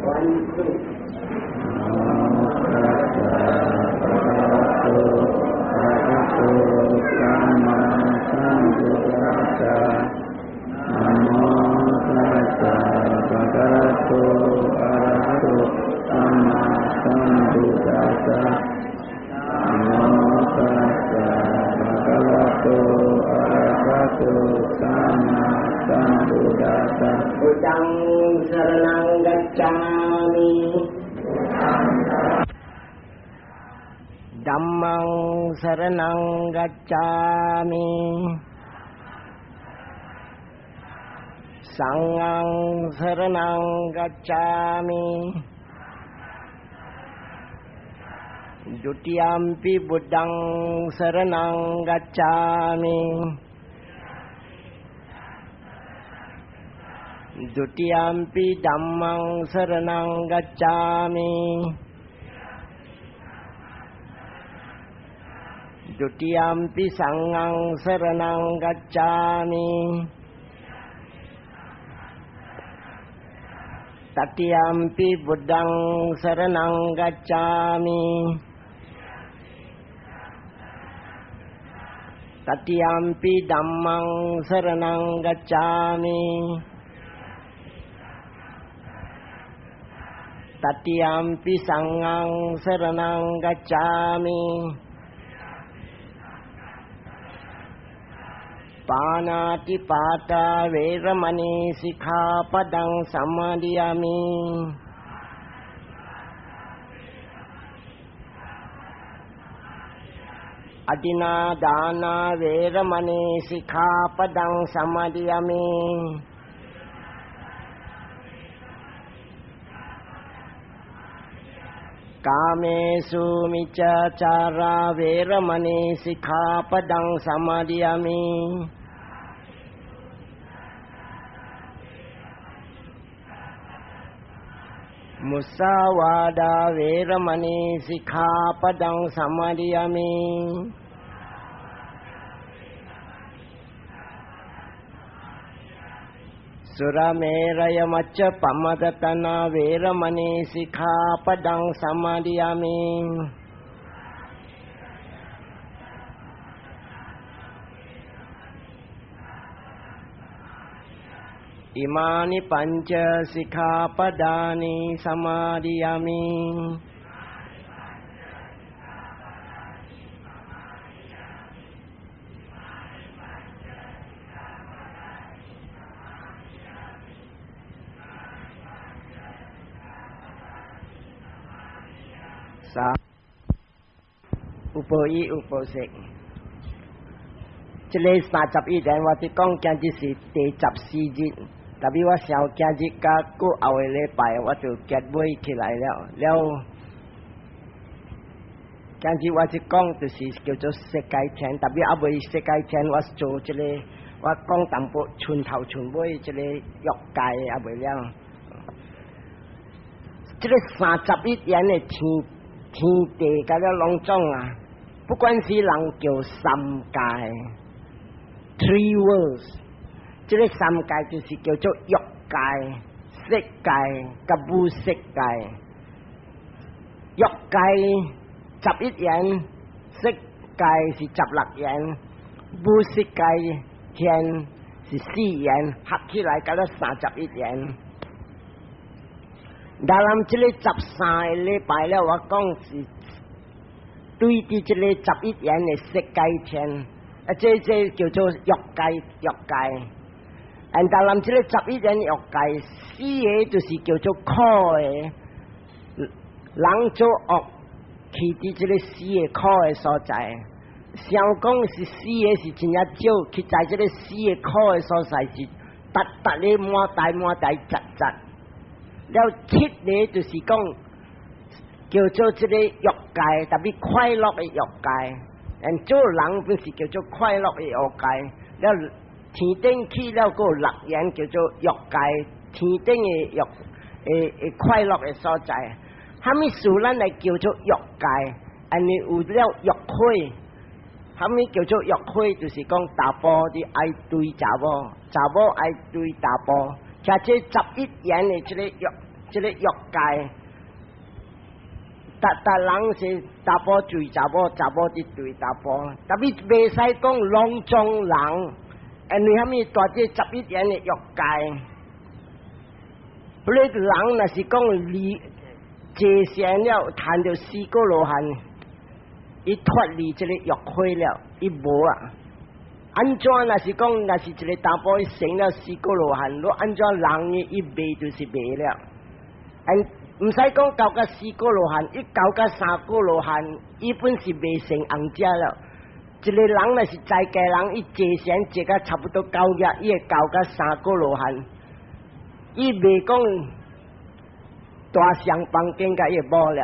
One, two. ナモタッサバガワトアラハトサンマサンブッダッサナモタッサバガワトアラハトサンマサンブッダッサ。 බුද්ධං සරණං ගච්ඡාමි, ධම්මං සරණං ගච්ඡාමි, සංඝං සරණං ගච්ඡාමි. ဒုတိယံපි බුද්ධං සරණං ගච්ඡාමි, ဒုတိယံපි ධම්මං සරණං ගච්ඡාමි, ဒုတိယံපි සංඝං සරණං ගච්ඡාමි, තතියම්පි බුද්ධං සරණං ගච්ඡාමි, තතියම්පි ධම්මං සරණං ගච්ඡාමි, තතියම්පි සංඝං සරණං ගච්ඡාමි. පානාති පාතා වේරමණී සික්ඛාපදං සමාදියාමි. අදිනා දානා වේරමණී සික්ඛාපදං සමාදියාමි. කාමේසු මිච්ඡාචාරා වේරමණී සික්ඛාපදං සමාදියාමි. මුසාවාදා වේරමණී සික්ඛාපදං සමාදියාමි. සුරමේරය මච්ච පමදතන වේරමණී සික්ඛාපදං සමාදියාමි. ඉමානි පංච සික්ඛාපදානි සමාදියාමි. 三有報以有報識，這个31天我佇講今日是第14日，特別我想今日佮過後個禮拜我就結尾起來了。了，今日我佇講就是叫做色界天，特別猶未色界天，我做這个我講淡薄寸頭寸尾這个欲界猶未了。這个31天的天天地佮了攏總啊，不管是人叫三界，three worlds，這个三界就是叫做欲界、色界、佮無色界。欲界11緣，色界是16緣，無色界天是4緣，合起來佮了31緣。當然，這个13個禮拜了，我講是對佇這個11緣的色界天，啊，這叫做欲界欲界。And 當然，這个11緣欲界，四个就是叫做苦的，人做惡去佇這个四个苦的所在。想講是四个是真正少，去在這个四个苦的所在是逐逐咧滿大滿大雜雜。了七个就是講叫做這个欲界，特別快樂的欲界。And 做人本是叫做快樂的欲界。了天頂去了閣6緣叫做欲界，天頂的欲會快樂的所在。啥物事咱來叫做欲界？按呢有了欲火，啥物叫做欲火？就是講查埔你愛對查某，查某愛對查埔。其這11緣的這个欲。這个欲界，逐逐人是查埔對查某，查某佇對查埔，但是袂使講攏總人，因為啥物？蹛佇十一緣的欲界，彼个人若是講離坐禪了，談著四果羅漢，伊脫離這个欲火了，伊無啊。按怎若是講，若是一个查埔伊成了四果羅漢，若按怎人呢？伊袂就是袂了。And 毋使講到甲四果羅漢，伊到甲三果羅漢，伊本是未成紅者了。一个人若是在家人，伊坐禪坐甲差不多九日，伊會到甲三果羅漢，伊袂講大上房間共伊某了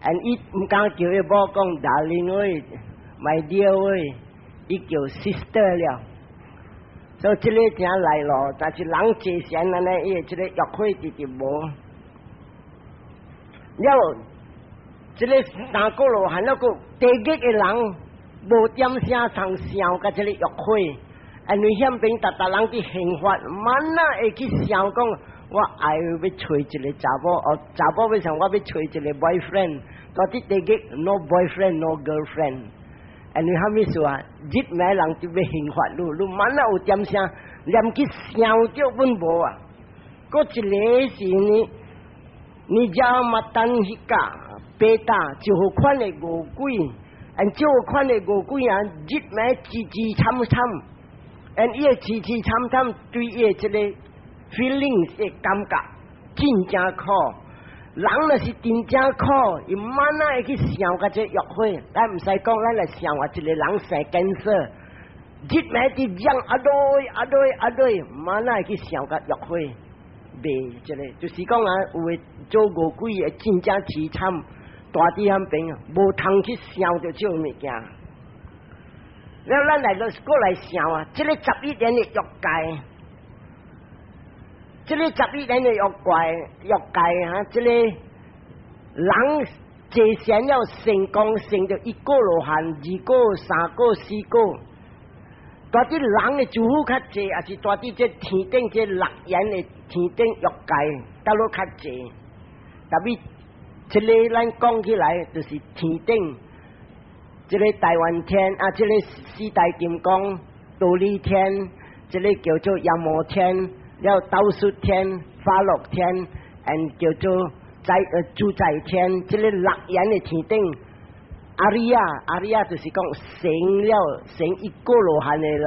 ，and 伊毋敢叫伊某講 darling 喂，my dear 喂。伊叫 sister 了，所以這个正來咯。但是人坐禪按呢，伊這个欲火直直無。了，這个三果羅漢那個地獄的人，無點聲通想共這个欲火，因為遐邊逐逐人佇刑法，滿哪會去想講，我愛欲揣一个查某，哦，查某欲想我欲揣一个 boyfriend，蹛佇地獄 no boyfriend no girlfriend。因為啥物事啊？日暝人就欲刑罰你，你滿哪有點聲，連去想著阮無啊！閣一个是呢，Nijjhamatanhika peta 就好款的餓鬼，and 這款的餓鬼啊，日暝淒淒慘慘，and 伊的淒淒慘慘對伊的這个 feeling 的感覺真正苦。人若是真正苦，伊滿哪會去想共這欲火？咱毋使講，咱來想啊，一个人生 cancer，日暝佇嚷阿對阿對阿對，滿哪會去想共欲火？袂這个，就是講啊，有的做餓鬼會真正淒慘，蹛佇遐邊無通去想著這物件。了，咱來閣過來想啊，這个十一緣的欲界。這个十一緣的欲界，欲界哈，這个人坐禪了成功，成著一果羅漢、二果、三果、四果。蹛佇人的諸佛較濟，抑是蹛佇這天頂這六緣的天頂欲界，倒落較濟。特別這个咱講起來，就是天頂，這个大梵天啊，這个四大金剛、忉利天，這个叫做夜摩天。了兜率天、化樂天，and 叫做在自在天，這个六緣的天頂，阿利亞，阿利亞就是講成了成一果羅漢的人，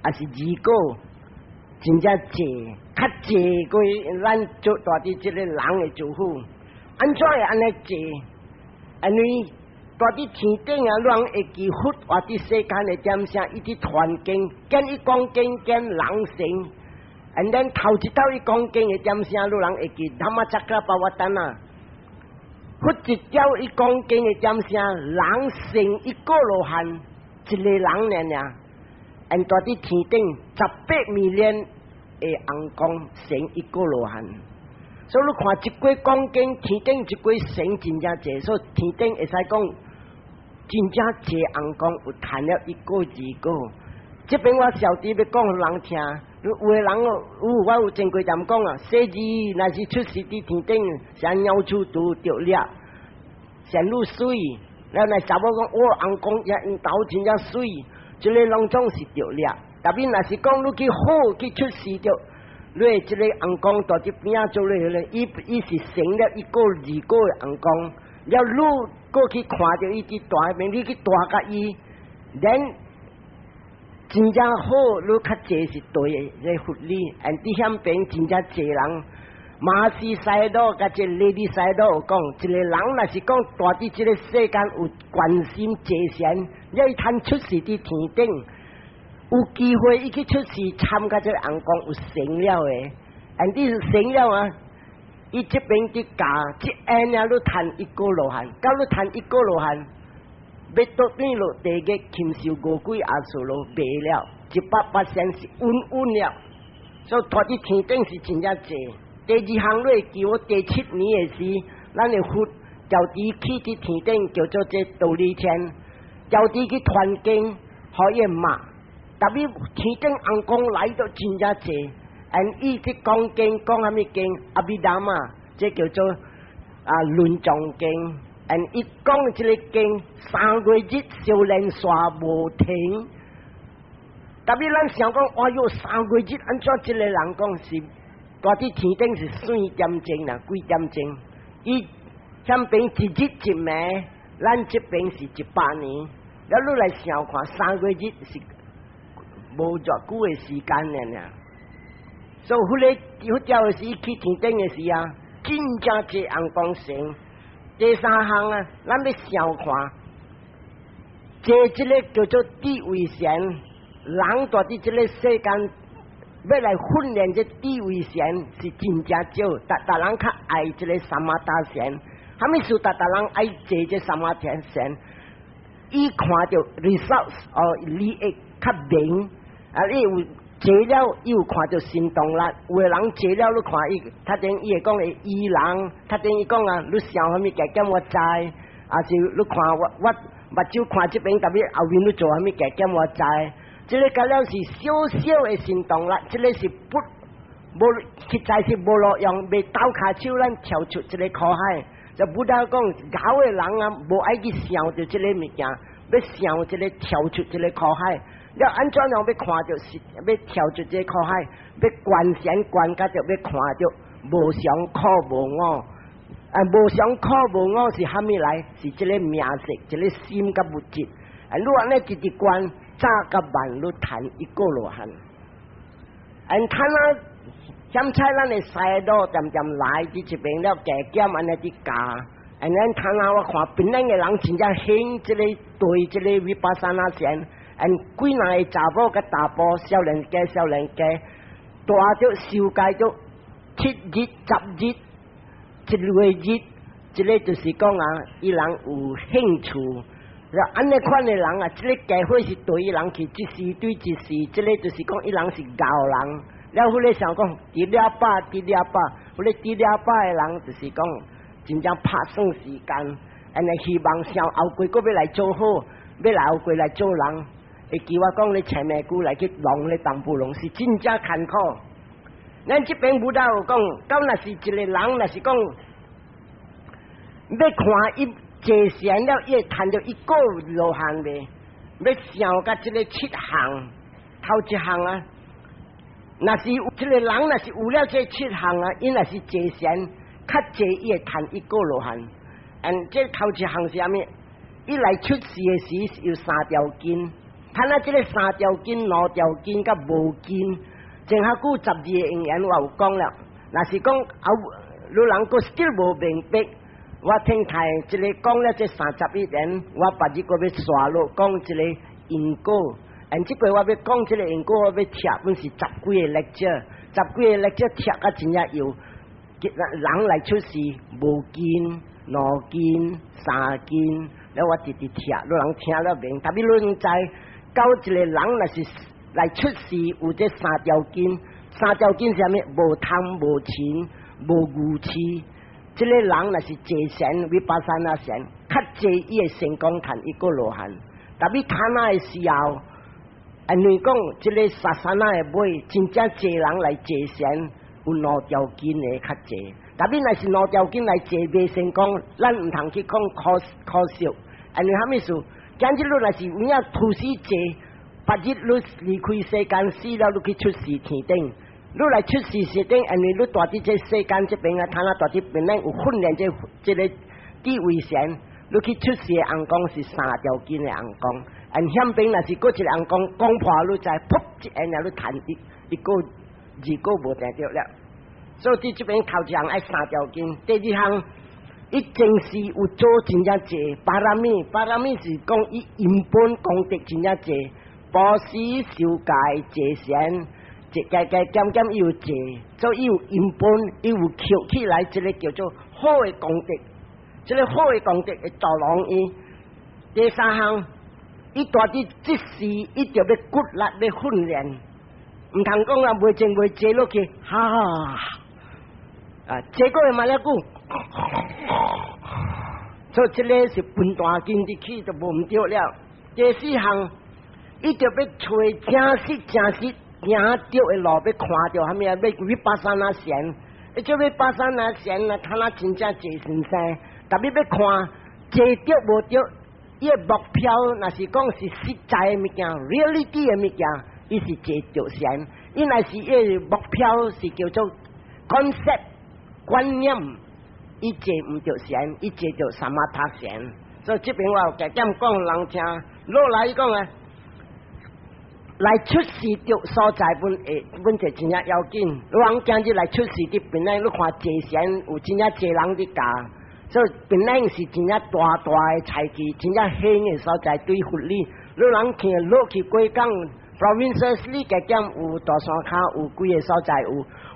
抑是二果，真正濟，較濟過咱做蹛佇這个人的諸佛，按怎會按呢濟？因為蹛佇天頂啊，人會記佛活佇世間的點聲，伊佇傳經，見伊講經見人成。And then 頭一道伊講經的點聲，汝人會記 Dhammacakkappavattana。佛一條伊講經的點聲，人成一果羅漢，一个人爾爾。And 蹛佇天頂18 million 的尪公成一果羅漢。所以你看一句講經，天頂一句成真正濟，所以天頂會使講真正濟尪公有趁了一果二果。這邊我小弟欲講予人聽。有的人哦，有我有前幾站講啊，細膩若是出世佇天頂，像鳥鼠拄著掠，像愈媠，了若查某講，我尪公也𪜶頭真正媠，這个攏總是著掠。特別若是講你去好去出世著，你的這个尪公蹛佇邊仔做咧，伊伊是成了一果二果的尪公，了你過去看著伊佇大邊，你去蹛共伊，then 真正好，你較濟是對的，這佛理。and 佇遐邊真正濟人，馬西西多佮這雷迪西多有講，一個人若是講蹛佇這个世間有關心坐禪，伊通出世佇天頂，有機會伊去出世參加這个尪公有成了的，and 你成了啊，伊這邊佇教，這緣啊，你趁一果羅漢，到你趁一果羅漢。欲倒轉落地獄，禽獸餓鬼阿壽羅袂了，100%是穩穩了。所以蹛佇天頂是真正濟。第二項你會記我第七年的時，咱的佛調佇去佇天頂叫做這忉利天，調佇去傳經，予伊罵。特別天頂尪公來到真正濟， And 伊去講經講啥物經？Abhidhamma，這叫做啊論藏經。And 伊講這个經3個月日修煉煞無停。特別咱想講，哎喲，三個月按怎一个人講是，蹛佇天頂是四點鐘啦，幾點鐘？伊遐邊一日一暝，咱這邊是100年。了你來想看，三個月是無偌久的時間爾爾。所以，彼个佛教的時去天頂的時啊，真正濟尪公神。第三項啊，咱欲想看，這這个叫做智慧禪，人蹛佇這个世間欲來訓練這智慧禪是真正少，逐逐人較愛這個 samatha 禪。啥物事逐逐人愛坐這 samatha 禪？伊看著 results 哦利益較明，啊，伊有坐了，伊有看著行動力。有的人坐了，你看伊，較等伊會講會醫人，較等伊講啊，你想啥物加減我知，抑是你看我我目睭看這邊，特別後面你做啥物加減我知。這个甲了是小小的行動力，這个是不無實在是無路用，袂鬥跤手咱跳出這个苦海。就 Buddha 講，𠢕的人啊，無愛去想著這个物件，欲想這个跳出這个苦海。了按怎樣欲看著是欲跳出這个苦海，欲觀禪觀甲著欲看著無常苦無我。啊，無常苦無我是蝦米來？是這个名色，這个心佮物質。啊，你按呢直直觀，早佮慢，你趁一果羅漢。按趁啊，嫌彩咱的師路漸漸來佇這邊了，加減按呢佇教。按咱趁啊，我看檳榔的人真正興這个對這个 vipassana 禪。按幾若個查某佮查埔，少年家少年家，蹛著修戒著7日10日，一個月，這个就是講啊，伊人有興趣。按呢款的人啊，這个機會是對伊人去，一時對一時，這个就是講伊人是𠢕人。了，彼个想講，佇了飽，佇了飽，彼个佇了飽的人就是講，真正拍算時間，按呢希望想後過閣欲來做好，欲來後過來做人。會記我講咧，前面久來去弄咧淡薄攏是真正艱苦。咱這邊 Buddha 有講，到若是一个人，若是講欲看伊坐禪了，伊會趁著一果羅漢未？欲想佮這个七項，頭一項啊，若是這个人若是有了這七項啊，伊若是坐禪，較濟伊會趁一果羅漢。嗯，這頭一項是啥物？伊來出世的時有三條筋。睇下這个三條筋、兩條筋佮無筋，前下久12個因緣我有講了。若是講後你人閣 still 無明白，我聽台這个講了這31年，我別日閣欲紲落講這个因果。嗯，這回我欲講這个因果，我欲拆本是十幾個 lecture，十幾個 lecture 拆甲真正有，人來出世無筋、兩筋、三筋，了我直直拆，你人聽了明，特別你知。到一个人若是來出世有這三條筋，三條筋是啥物？無貪無嗔無愚痴。這个人若是坐禪 vipassana 禪，較濟伊會成功趁一果羅漢。特別貪愛的時候，因為講這个 sasana 的尾，真正濟人來坐禪有兩條筋的較濟。特別若是兩條筋來坐袂成功，咱毋通去講可可惜。因為啥物事？今日你若是有影突死坐，別日你離開世間死了，你去出世天頂。你來出世時頂，因為你蹛佇這世間這邊啊，他那蹛佇邊咱有訓練這這个智慧禪，你去出世的尪公是三條筋的尪公，按遐邊若是閣一个尪公講破你知，噗一下你趁一一個二個無定著了。所以佇這邊頭一項愛三條筋，第二項。伊前世有做真正濟 parami，parami 是講伊原本功德真正濟，布施修戒坐禪，一加加減減伊有濟，所以伊有原本伊有抾起來，這个叫做好的功德，這个好的功德會助攏伊。第三項，伊蹛佇這世，伊就欲骨力欲訓練，毋通講啊，袂靜袂坐落去，哈啊，結果會嘛了久。所以這个是分大筋入去就無毋著了。第四項，伊就欲揣誠實誠實行著的路，欲看著啥物啊？欲 vipassana 禪，伊這 vipassana 禪啊，睇那真正坐先生，特別欲看坐著無著，伊的目標若是講是實在的物件，reality 的物件，伊是坐著禪。伊若是伊的目標是叫做 concept 觀念，伊坐毋著禪，伊坐著 samatha 禪。所以這邊我有加減講人聽，落來講啊，來出世著所在本會本就真正要緊。人今日來出世佇檳城，你看坐禪有真正濟人佇教，所以檳城是真正大大的菜市，真正興的所在對佛理。你人聽落去過港，provinces 你加減有大山跤有幾個所在有，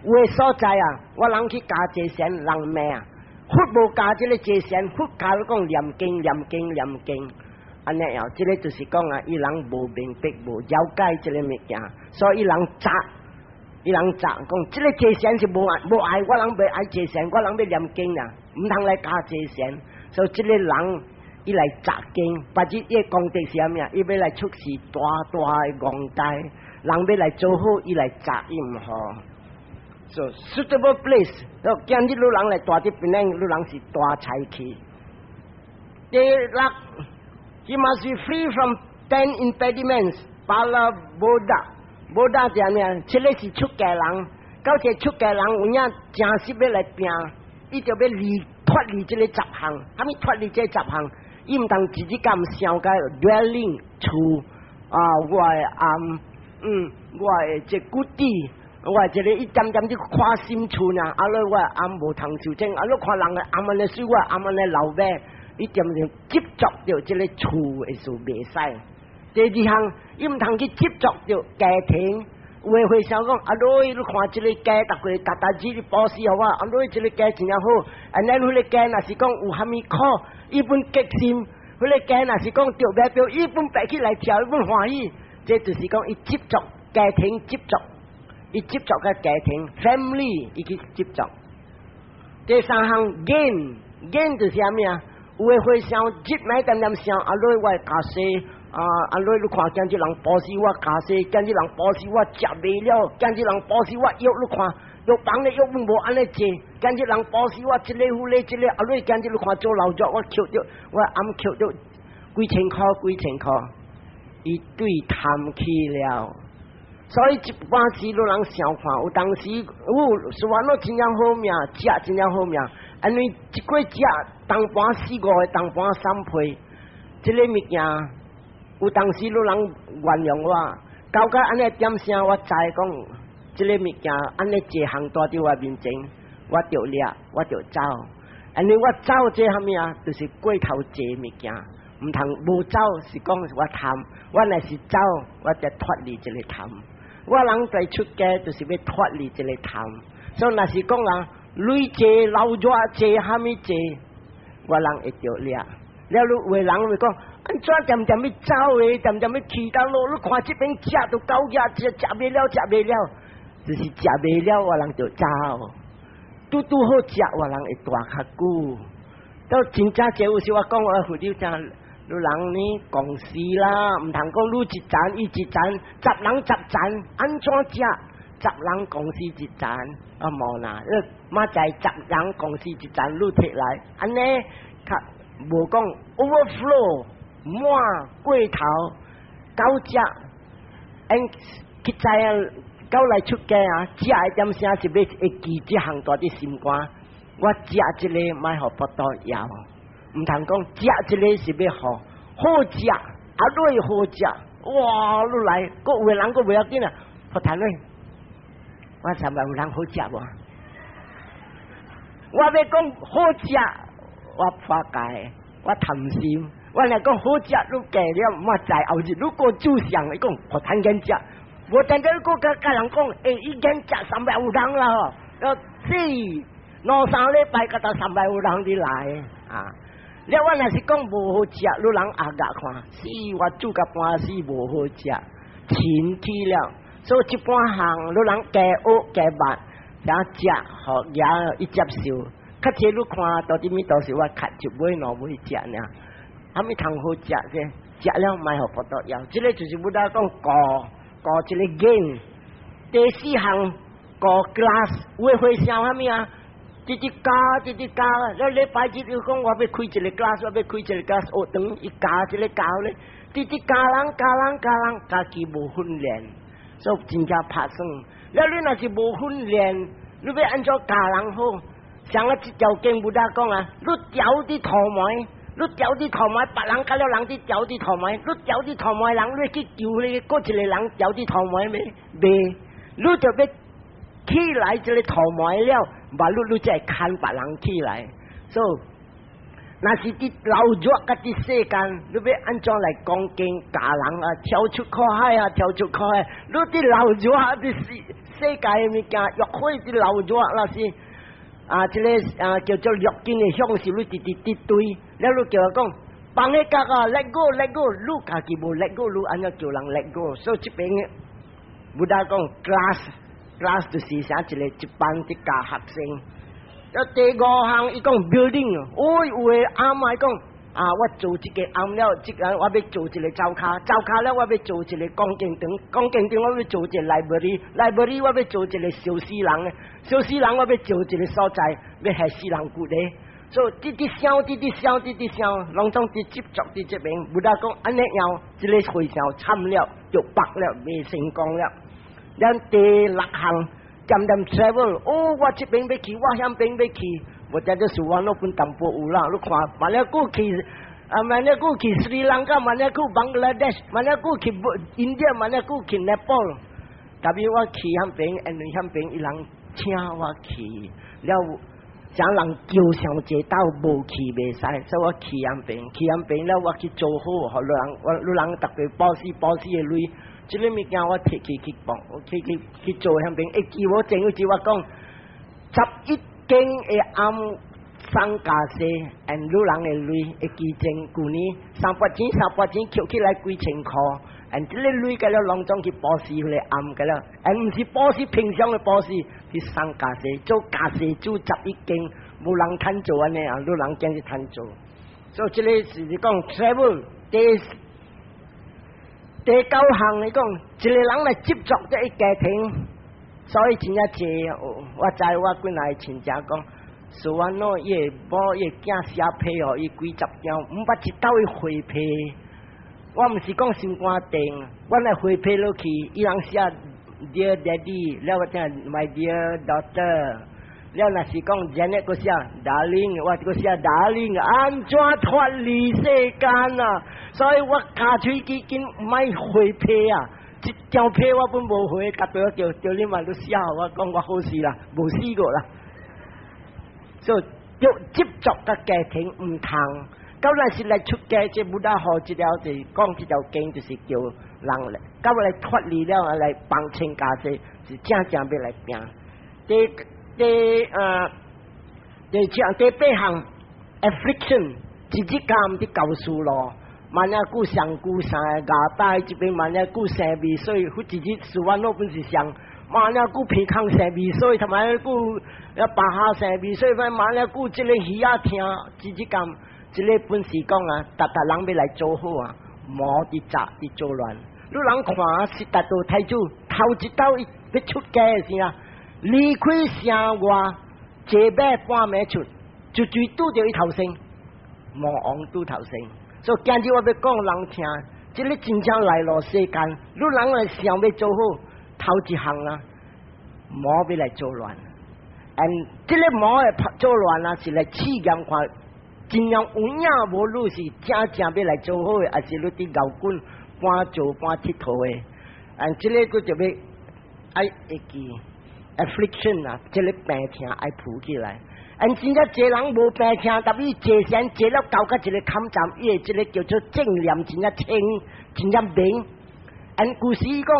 有的所在啊，我人去教坐禪人罵啊，佛無教這个坐禪，佛教你講念經念經念經。按呢樣，這个就是講啊，伊人無明白無了解這个物件，所以伊人雜，伊人雜講，這个坐禪是無愛無愛，我人袂愛坐禪，我人欲念經啊，毋通來教坐禪。所以這个人伊來雜經，或者伊的功德是啥物啊？伊欲來出世大大的戇呆，人欲來做好，伊來雜伊毋好。So suitable place，今日汝人來住佇檳城，汝人是大財氣。第六。He must be free from 10 impediments. Phala bodha，bodha 是啥物？這个是出家人，到這出家人有影誠實欲來拚，伊就欲離脫離這个十項，啥物脫離這十項？伊毋通直直咁想個 dwelling 厝啊，我的翁，我的這骨地，我這个一點點去看心厝呢，啊，你我的翁無通受精，啊，你看人的翁按呢媠，我翁按呢老尾。伊點點執著著這个厝的事袂使。第二項，伊毋通去執著著家庭。有的會想講，啊，你你看這个家，逐個逐逐日布施予我，啊，你這个家真正好。啊，咱彼个家若是講有蝦米苦，伊本激心；彼个家若是講著馬票，伊本爬起來跳，伊本歡喜。這就是講伊執著家庭執著，伊執著個家庭 family，伊去執著。第三項 gain，gain 就是啥物啊？有的會想，日買點點想，啊，你我家世，啊啊，你你看今日人布施我家世，今日人布施我食袂了，今日人布施我藥，你看藥房的藥無按呢濟，今日人布施我這个彼个這个，啊，你今日你看做老藥，我抾著，我翁抾著幾千箍幾千箍，伊對貪起了。所以一般時汝人想看，有當時有說話，真正好命，食真正好命，因為一過食當盤四五個，當盤三倍，這个物件有當時汝人原諒我，搞到按呢點聲，我知講這个物件按呢一項帶佇我面前，我著掠，我著走。因為我走這啥物啊，就是過頭濟物件，毋通無走是講我貪，我若是走，我就脫離這个貪。我人在出家就是欲脫離這个貪，所以若是講啊，鐳濟老熱濟蝦米濟，我人會著掠。了你有的人會講，按怎恬恬欲走的，恬恬欲去到路，你看這邊食都夠額，食食袂了，食袂了，就是食袂了，我人就走。拄拄好食，我人會蹛較久。到真正這有時我講我父母聽。汝人呢公司啦，毋通講汝一層伊一層，十人十層，按怎食？十人公司一層，啊無啦，你嘛在十人公司一層，汝提來，按呢較無講 overflow 滿過頭，夠食，因去知影，到來出家啊，食的點聲是欲會記這項蹛佇心肝，我食這个莫予腹肚枵。毋通講食這个是欲予好食，啊，你好食，哇！你來，閣有的人閣袂要緊啊，佛壇咧，我三百有人好食無？我欲講好食，我破戒，我貪心，我若講好食，你加了，我知後日你閣煮上，伊講佛壇免食，無等下你閣共共人講，欸，伊免食三百有人啦吼，要死兩三禮拜，佮到三百有人佇來啊！了我若是講無好食，汝人壓壓看，死我煮甲半死無好食，嗔起了。所以一般項汝人加學加捌，怎食予也伊接受。較濟汝看到底物都是我較一尾兩尾食爾，啥物通好食者？食了莫予腹肚枵，這个就是 Buddha 講顧顧這个 gain。第四項個 class 有的和尚啥物啊？直直教，直直教。了禮拜日又講我欲開一個 class，我欲開一個 class，學堂伊教這个教咧，直直教人教人教人，家己無訓練，所以真正拍算。了你若是無訓練，你欲按怎教人好？像啊，這條經 Buddha 講啊，你牢佇塗糜，你牢佇塗糜，別人教了人佇牢佇塗糜，你牢佇塗糜人，你去救你閣一個人牢佇塗糜未？袂，你就欲起來這个塗糜了，無你你才會牽別人起來。所以，若是佇老熱佮佇世間，你欲按怎來講經教人啊？跳出苦海啊，跳出苦海。你佇老熱佇世世界的物件，欲火佇老熱，若是啊，這个啊叫做六根的享受，你直直佇追，了你叫我講放彼角啊，let go，let go，你家己無 let go，你按怎叫人 let go？所以這邊 Buddha 講 class，class 就是啥一個一班佇教學生。了第五項伊講 building，哦，有的阿媽講啊，我做這個庵了，這個我欲做一个灶跤，灶跤了我欲做一个講經堂，講經堂我欲做一个 library，library 我欲做一个燒死人，燒死人我欲做一个所在，欲害死人骨咧。所以直直想，直直想，直直想，攏總佇執著佇這邊。Buddha 講按呢樣，這个和尚慘了，就白了，未成功了。咱第六項，漸漸 travel，哦，我這邊欲去，我遐邊欲去，我這就是我攏分淡薄有啦。你看，萬了久去，啊，萬了久去斯里蘭卡，萬了久 Bangladesh，萬了久去 India，萬了久去 Nepal。特別我去遐邊，因為遐邊伊人請我去，了啥人叫上濟兜無去袂使，所以我去遐邊，去遐邊了我去做好，予人我予人逐家布施布施的鐳。這个物件我提去去講，我去去去做遐邊，會記我前有一我講11間的庵送家私，and 女人的鐳會記前舊年三百錢三百錢扣起來幾千箍，and 這个鐳個了攏總去布施彼个庵個了，and 毋是布施平常的布施，去送家私做家私做十一間，無人趁做按呢啊，女人堅去趁做，所以這个是講 travel 第。第九項來講，一個人來執著這一家庭，所以真正濟。我知我幾若親戚講，Suvanno 伊的某伊的囝寫批予伊幾十張，毋捌一道伊回批。我毋是講心肝定，我來回批落去，伊人寫 Dear Daddy，了我聽 My dear daughter，了若是講 Janet 閣寫 Darling，我閣寫 Darling，按怎脫離世間啊？所以我尻喙基緊毋愛回批啊！一張批我本無回，特別我叫叫你嘛都寫我講我好勢啦，無死過啦。所以著執著佮家庭毋通，到若是來出家，這 Buddha 好這條就講這條經，就是叫人來，到來脫離了來放清家私，是正正欲來拚。第第呃第七第八項 affliction，一日間佇高速路。萬一久上久三個牙帶這邊，萬一久生味水，彼一日 Suvanno 本是上，萬一久鼻孔生味水，同埋久啊巴下生味水，萬一久這个耳仔疼，一日間，這个本是講啊，逐逐人欲來做好啊，魔佇雜佇作亂。你人看悉達多太子頭一道伊欲出家的時啊，離開城外，坐馬半暝出，就隨拄著伊頭生，魔王拄頭生。所以今日我欲講人聽，這个真正來落世間，你人來想欲做好，頭一項啊，魔欲來作亂。and 這个魔會作亂啊，是來試驗看，真正有影無你是正正欲來做好的，還是你佇𠢕滾半做半𨑨迌的？and 這个閣就欲愛會記 affliction 啊，這个病痛愛浮起來。and 真正濟人無病痛，但伊坐禪坐了到甲一个坎站，伊的這个叫做正念，真正清，真正明。and 舊時伊講，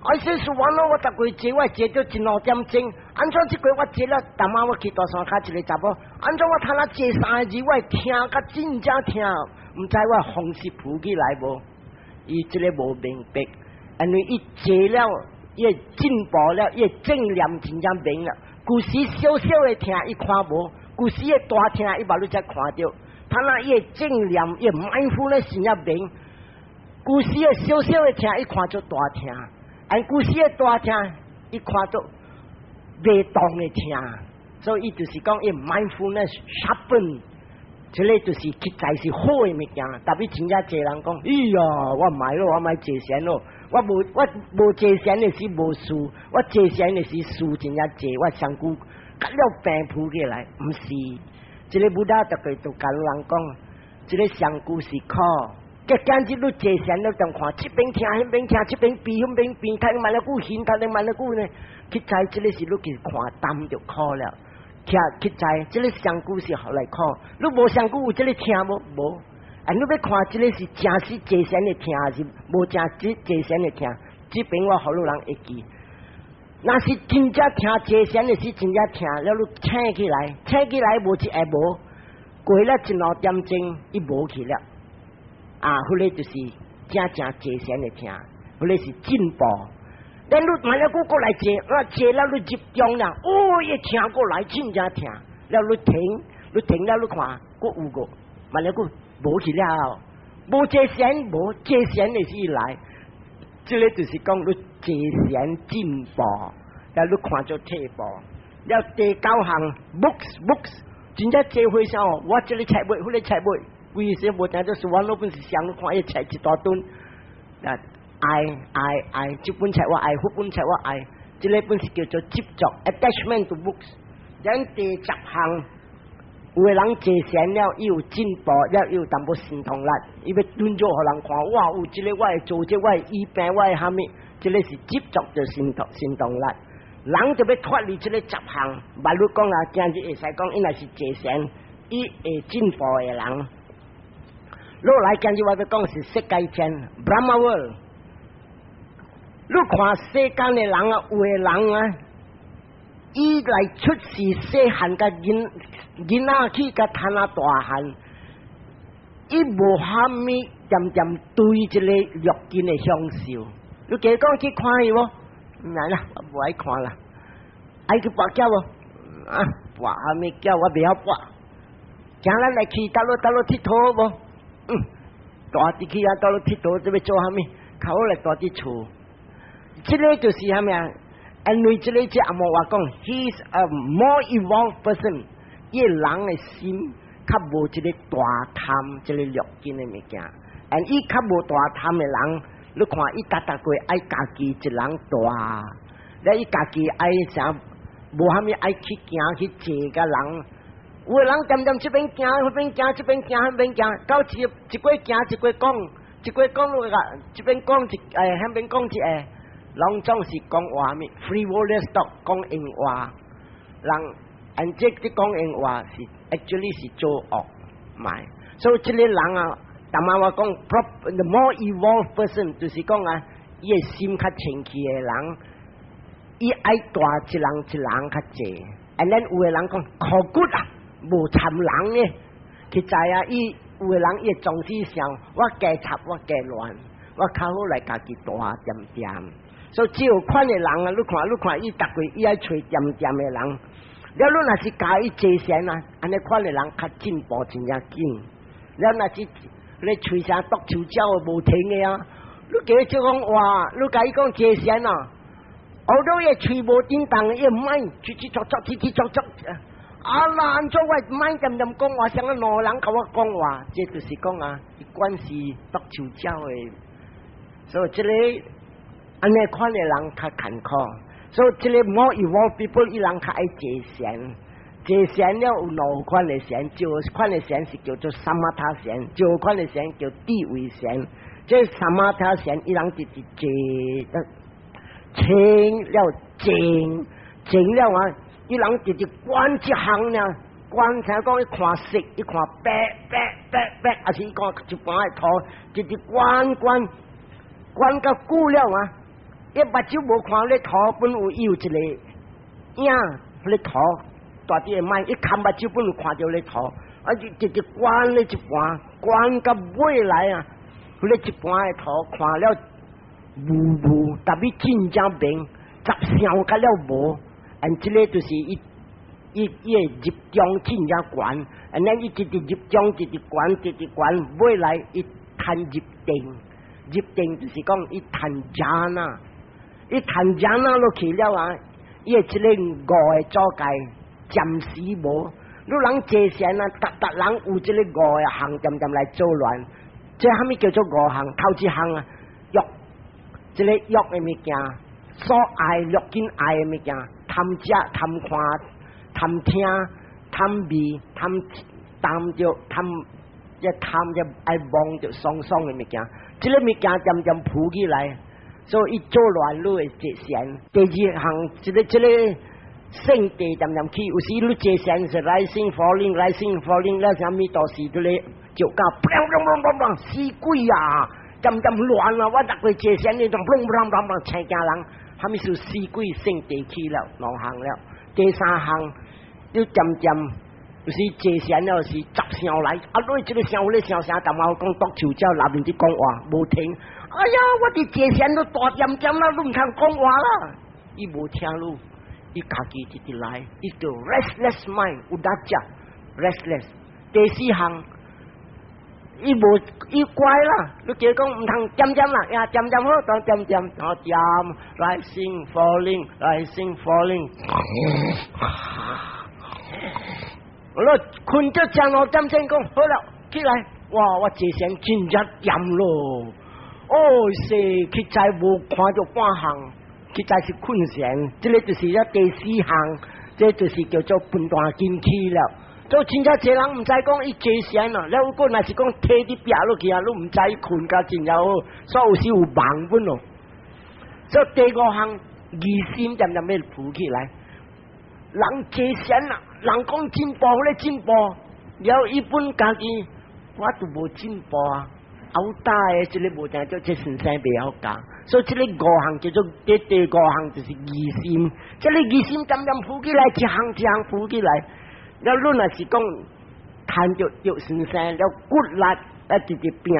哎，說 Suvanno，我逐月坐我坐到一兩點鐘，按怎這個我坐了，逐晚我去大山跤一个查某，按怎我通啊坐三个字，我會聽甲真正疼，毋知我風濕浮起來無？伊這个無明白，因為伊坐了，伊會進步了，伊會正念真正明了。舊時小小的疼，伊看無；舊時的大疼，伊嘛汝才看著。他那伊的正念，伊 mindfulness 真正明。舊時的小小的疼，伊看做大疼；按舊時的大疼，伊看到袂當的疼，所以伊就是講伊 mindfulness sharpen，這個就是實在是好的物件。特別真正濟人講，哎呀，我毋愛咯，我莫坐禪咯，我無坐禪的時無事，我坐禪的時事真正濟，我身軀甲了病浮起來，毋是，這個 Buddha 特別就共人講，這個身軀是苦。今日你坐禪你當看，這邊疼，彼邊疼，這邊變，彼邊變，睇慢了久，現睇慢了久呢？實在這個是你去看擔就苦了。聽實在這個身軀是予來苦，你無身軀有這個疼無？無。啊，你欲看這個是真實坐禪的疼，還是無真實坐禪的疼？這邊我予你人會記。若是真正聽坐禪的是真正疼，了你醒起來，醒起來無一下無，過了一兩點鐘，伊無去了。啊，彼個就是正正坐禪的疼，彼個是進步。等你慢了閣過來坐，啊坐了你集中了，哦，伊疼過來真正疼，了你停，你停了你看，閣有個，慢了閣無去了，無坐禪無坐禪的時來，這個就是講你坐禪進步，了你看做退步。了第九項 books books，真正坐會上哦，我這個冊買，彼個冊買。規時無聽做書，我本是想看伊冊一大堆，啊愛愛愛，這本冊我愛，彼本冊我愛，這個本是叫做執着 attachment to books。咱第十項，有的人坐禪了，伊有進步了，伊有淡薄神通力，伊欲頓做予人看，哇！有這個我會做這個，我會醫病，我會蝦米？這個是執着的神通神通力。人就欲脫離這個十項，萬你講啊，今日會使講，伊若是坐禪，伊會進步的人。落來今日我欲講是色界天 Brahma World。你看世間的人啊，有的人啊，伊來出世細漢佮囡囡仔去佮攤啊大漢，伊無蝦米恬恬對這個六根的享受。你加講去看伊無？毋來啦，我無愛看啦。愛去跋筊無？啊，跋蝦米筊我袂曉跋。今咱來去佗落佗落𨑨迌無？嗯，蹛佇去啊，佗落𨑨迌，這欲做蝦米？較好來蹛佇厝。這個就是蝦米啊？因為這個這紅毛話講，he is a more evolved person。伊人的心較無這個大貪，這個六根的物件。and 伊較無大貪的人，你看伊逐逐過愛家己一人蹛，了伊家己愛啥？無蝦米愛去行去坐佮人。有的人恬恬這邊行，彼邊行，這邊行，彼邊行，到一一過行一過講，一過講落個，這邊講一，彼邊講一下。攏總是講話物，frivolous talk 講閒話，人，and 這這講閒話是 actually 是做惡，買，所以這個人啊，逐擺我講，the more evolved person 就是講啊，伊的心較清氣的人，伊愛蹛一人一人較濟，and then 有的人講可骨啊，無參人的，實在啊，伊有的人伊總是想我加插我加亂，我較好來家己蹛恬恬。所以這款的人啊，你看你看，伊逐過伊愛揣恬恬的人，了你若是教伊坐禪啊，按呢款的人較進步真正緊。了若是你喙聲剁樹鳥無停的啊，你叫伊講話，你共伊講坐禪啊，後頭伊喙無叮當，伊毋愛，嘰嘰作作，嘰嘰作作。啊那按怎我莫恬恬講話，像個兩人共我講話，這就是講啊，伊慣是剁樹鳥的，所以這個。按呢款的人較艱苦，所以這個 more evolved people 伊人較愛坐禪，坐禪了有兩款的禪，一款的禪是叫做 samatha 禪，一款的禪叫智慧禪。這 samatha 禪伊人直直坐得清了靜，靜了啊，伊人直直觀一項呢，觀聽講伊看色，伊看白白白白，還是伊看一般的圖，直直觀觀觀較久了啊。伊目睭無看咧圖，本有伊有一個影，彼個圖蹛佇個mind，伊崁目睭本有看著咧圖，啊，就直直觀咧一盤，觀到尾來啊，彼個一盤的圖看了霧霧，特別真正明，雜想甲了無，and 這個就是伊伊伊的入中真正懸，and 咱伊直直入中，直直懸，直直懸，尾來伊趁入定，入定就是講伊趁 jhana。伊趁 jhana 落去了啊，伊會這个五个阻界暫時無。你人坐禪啊，逐逐人有這个五个項，漸漸來作亂。這蝦米叫做五項？頭一項啊，欲，這个欲的物件，所愛欲緊愛的物件，貪食、貪看、貪聽、貪味、貪貪著、貪一貪就愛望著爽爽的物件，這个物件漸漸浮起來，所以伊作亂你會坐禪。第二項，這个聖地漸漸起，有時你坐禪是 rising falling rising falling，了啥物都是這个就甲砰砰砰砰砰死鬼啊！漸漸亂啊！我逐個坐禪你就砰砰砰砰青驚人，蝦米是死鬼聖地起了兩項了。第三項，你漸漸有時坐禪了是雜聲來，啊！你這个聲有咧聲聲，但我講篤樹鳥內面佇講話無停。哎呀，我佇坐禪都大點點啦，你毋通講話啦。伊無聽你，伊家己直直來，伊叫 restless mind，uddhacca restless。第四項，伊無伊乖啦，你叫伊講毋通點點啦，呀點點好，當點點，然後點 rising falling rising falling。我睏咗正落點鐘講好了，起來，哇！我坐禪真正點咯。哦，是實在無看著半項，實在是困禪，這个就是一第四項，這就是叫做分段根器了。做真正濟人毋知講伊坐禪啊，了果若是講提佇壁落去啊，你毋知伊睏甲真正好，所以有時有夢本咯。所以第五項疑心漸漸欲浮起來，人坐禪啊，人講進步咧進步，了伊本家己我都無進步啊。後大的這个無定做這先生袂曉教，所以這个五項叫做第五項就是疑心，這个疑心漸漸浮起來，一項一項浮起來。了你若是講趁著著先生了骨力啊，直直拼，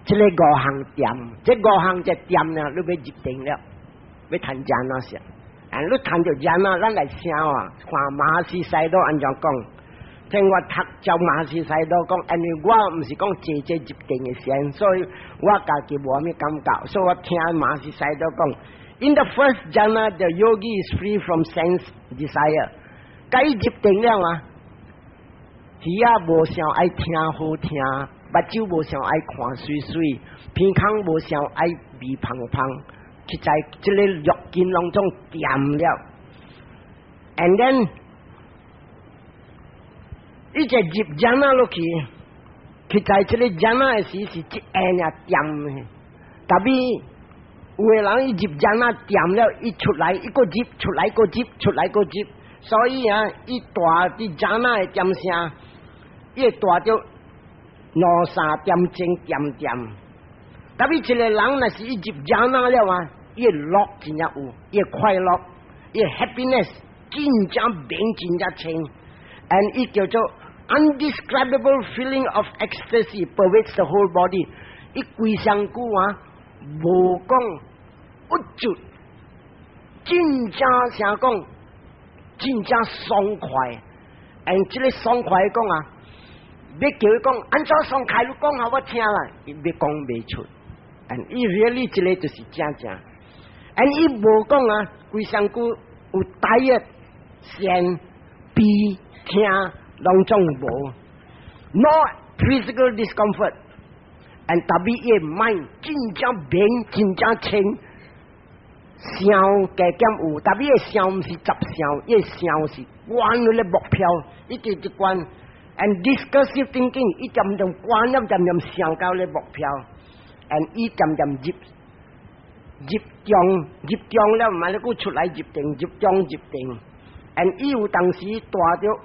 這个五項點，這五項這點呢，你欲入定了，欲趁 jhana 先。啊，你趁著 jhana，咱來想啊，看馬來西亞按怎講？聽我讀照馬來西亞講，因為我毋是講坐這入定的禪，所以我家己無啥物感覺，所以我聽馬來西亞講。In the first jhana, the yogi is free from sense desire。該入定了啊，耳仔無想愛聽好聽，目睭無想愛看媠媠，鼻孔無想愛味芳芳，實在這个六根攏總恬了。And then 伊這入 jhana 落去，實在這个 jhana 的時是一下爾恬的，tapi 有的人伊入 jhana 恬了，伊出來一個入，出來個入，出來個入，所以啊，伊蹛佇 jhana 的點聲，伊會蹛著兩三點鐘恬恬。Tapi 一個人若是伊入 jhana 了啊，伊的樂真正有，伊的快樂，伊的 happiness 真正明真正清，and 伊叫做 undescribable feeling of ecstasy pervades the whole body。伊規身軀啊，無講鬱卒，真正啥講，真正爽快。and 這个爽快講啊，欲叫伊講按怎爽快，你講予我聽啦，伊欲講袂出。and 伊 really 這个就是正正。and 伊無講啊，規身軀有大約善、悲、疼，攏總無，no physical discomfort。and tapi 伊的 mind 真正明，真正清，想加減有，tapi 伊的想毋是雜想，伊的想是關迄個目標，一直一關。and discursive thinking，伊漸漸關了，漸漸想到咧目標，and 伊漸漸入入中入中了，毋係你閣出來入定，入中入定，and 伊有當時蹛著，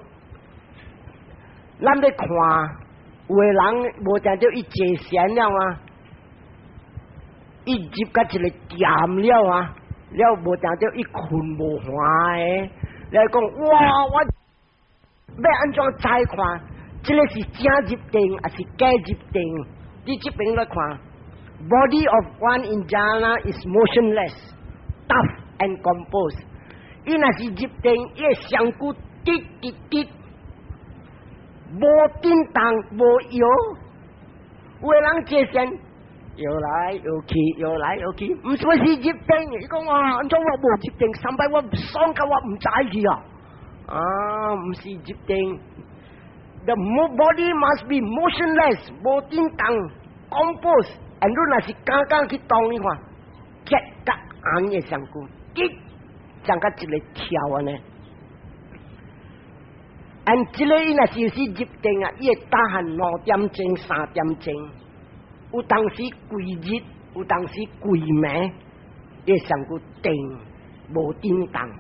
咱欲看，有的人無定著伊坐禪了啊，伊入甲一個恬了啊，了無定著伊睏無寒的，你講哇，我欲按怎再看？這个是正入定還是假入定？你這邊來看，body of one in jhana is motionless, tough and composed。伊若是入定，伊的身軀直直直，無震動無搖。有的人坐禪，搖來搖去，搖來搖去，毋是是入定。伊講哇，按怎我無入定？三擺我爽到我毋知去啊！啊，毋是入定。The body must be motionless，無振動，compose。and 你若是敢敢去動伊看，結甲硬的上久，結像甲一個跳按呢。and 這個伊若是是入定啊，伊會打寒2點鐘、3點鐘，有當時規日，有當時規暝，伊會上久定無振動。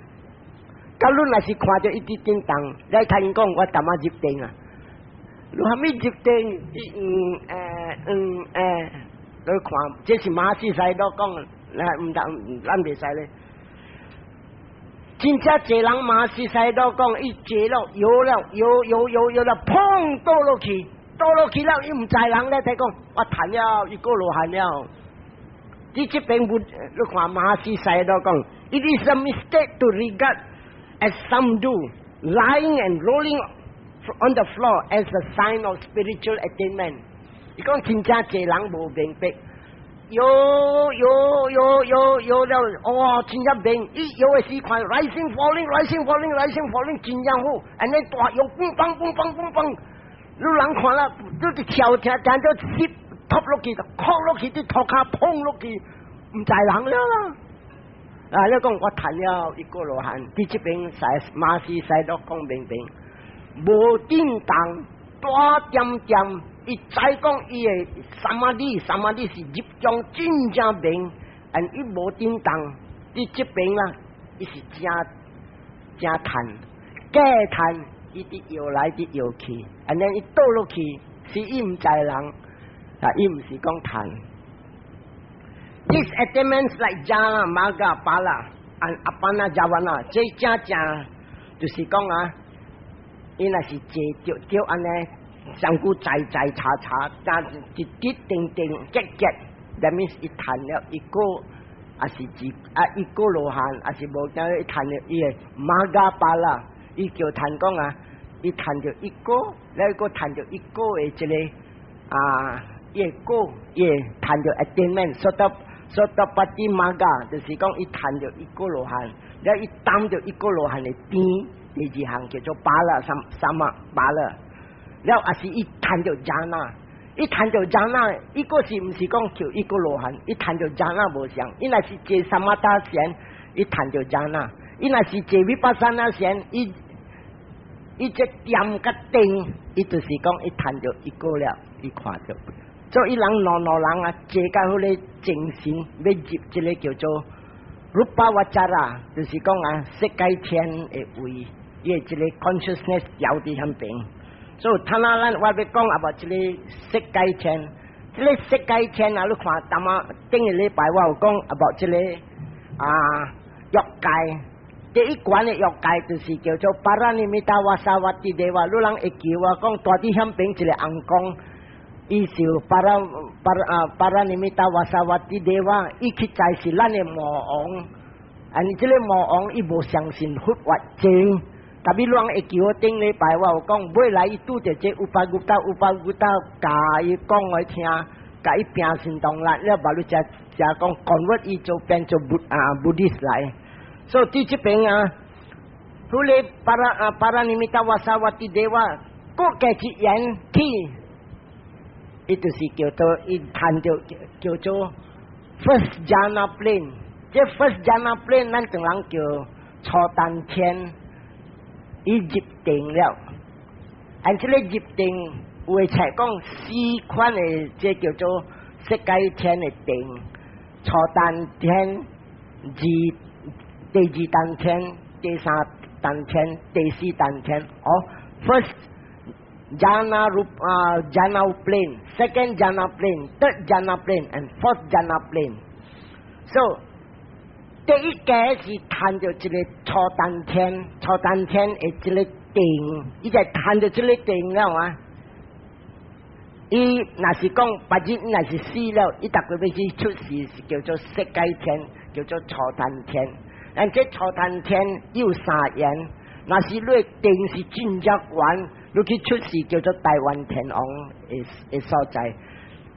假如若是看著伊佇振動，你聽伊講我淡仔入定啊。你蝦米入定？伊嗯誒嗯誒，你看，這是馬戲賽都講，來毋當咱袂使咧。真正濟人馬戲賽都講，伊坐了搖了搖搖搖搖了，砰倒落去，倒落去了，伊毋知人咧，睇講我趁了一個羅漢了。佇這邊不，你看馬戲賽都講，It is a mistake to regard as some do, lying and rolling on the floor as a sign of spiritual attainment。伊講真正濟人無明白，搖搖搖搖搖了，哇！真正明，伊搖的時看 rising falling rising falling rising falling 真正好，按呢大搖嘣嘣嘣嘣嘣嘣，你人看了，你佇跳聽聽到濕托落去，扣落去，佇塗跤碰落去，毋知人了啦。啊！你講我趁了一個羅漢，佇這邊使馬戲使都講明白，無振動，大點點。伊知講伊的 samadhi，samadhi 是入中真正明，但伊無振動，佇這邊啦，伊是正正趁，假趁，伊佇搖來佇搖去，按呢伊倒落去，是伊毋知人，啊，伊毋是講趁。These attainments like jhana, magga, phala, and appana javana，這正正就是講啊，伊若是坐著著按呢。上古在在查查，但一滴定定結結，that means 伊趁了一個，還是一啊一個羅漢，還是無講伊趁了伊的 magga phala，伊叫趁講啊，伊趁著一個，了閣趁著一個的這個啊，伊的果，伊會趁著 attainment，sotapatti magga，就是講伊趁著一個羅漢，了伊擔著一個羅漢的甜，第二項叫做 phala 三三啊 phala。了也是伊趁著 jhana，伊趁著 jhana，伊個是毋是講叫一個羅漢？伊趁著 jhana 無相，伊若是坐 samatha 禪，伊趁著 jhana；伊若是坐 vipassana 禪，伊伊這點佮定，伊就是講伊趁著一個了，伊看著。所以人兩兩人啊，坐到彼个精神欲入這个叫做 rupavacara，就是講啊，色界天的位，伊的這个 consciousness 調佇遐邊。所以，他那咱我欲講啊，無這个色界天，這个色界天啊，你看，淡仔頂個禮拜我有講啊，無這个啊欲界，第一關的欲界就是叫做 Paranimmitavasavatti deva，你人會記我講，蹛佇遐邊一個尪公，伊是 para para 啊 Paranimmitavasavatti deva，伊實在是咱的魔王，啊，你這个魔王伊無相信佛法真。特別人會記我頂禮拜我有講，尾來伊拄著這 Upagupta，Upagupta 教伊講予伊聽，共伊拚神動力，了把你才才講 convert 伊做變做 Bud 啊 Buddhist 來。所以佇這邊啊，彼个 para 啊 Paranimmitavasavatti deva，閣加一緣去，伊就是叫做伊趁著叫做 first jhana plane。這 first jhana plane 咱唐人叫初禪天。伊入定了，按這个入定有的冊講四款的，這叫做色界天的定，初禪天、二第二禪天、第三禪天、第四禪天。哦，first jhana rup 啊 jhana plane，second jhana plane，third jhana plane and fourth jhana plane。So 第一個是趁著這個初禪天，初禪天的這個定，伊就趁著這個定了啊。伊若是講別日若是死了，伊逐個欲去出世是叫做色界天，叫做初禪天。但這初禪天有三緣，若是你定是真正懸，你去出世叫做大梵天王的的所在。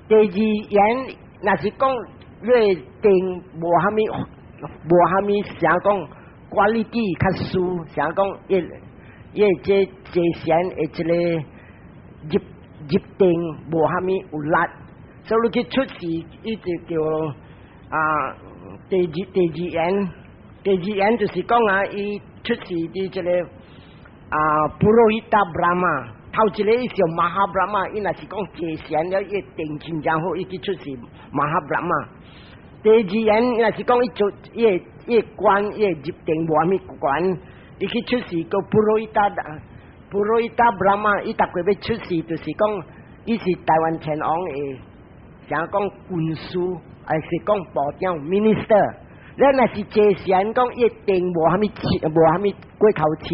第二緣，若是講你的定無蝦米無蝦米，啥講 quality 較輸，啥講伊伊這這禪的這個入入定無蝦米有力，所以你去出世，伊就叫啊第二第二緣，第二緣就是講啊，伊出世佇這個啊 Purohita Brahma，頭一個伊是 Maha Brahma，伊若是講坐禪了，伊定真正好，伊去出世 Maha Brahma。第二緣若是講伊做伊個伊個關，伊個入定無蝦米關，伊去出世叫 Purohita Brahma，伊逐過欲出世就是講，伊是大梵天王的，啥講軍師，還是講部長 minister。咱若是坐禪講，伊定無蝦米無蝦米過頭深，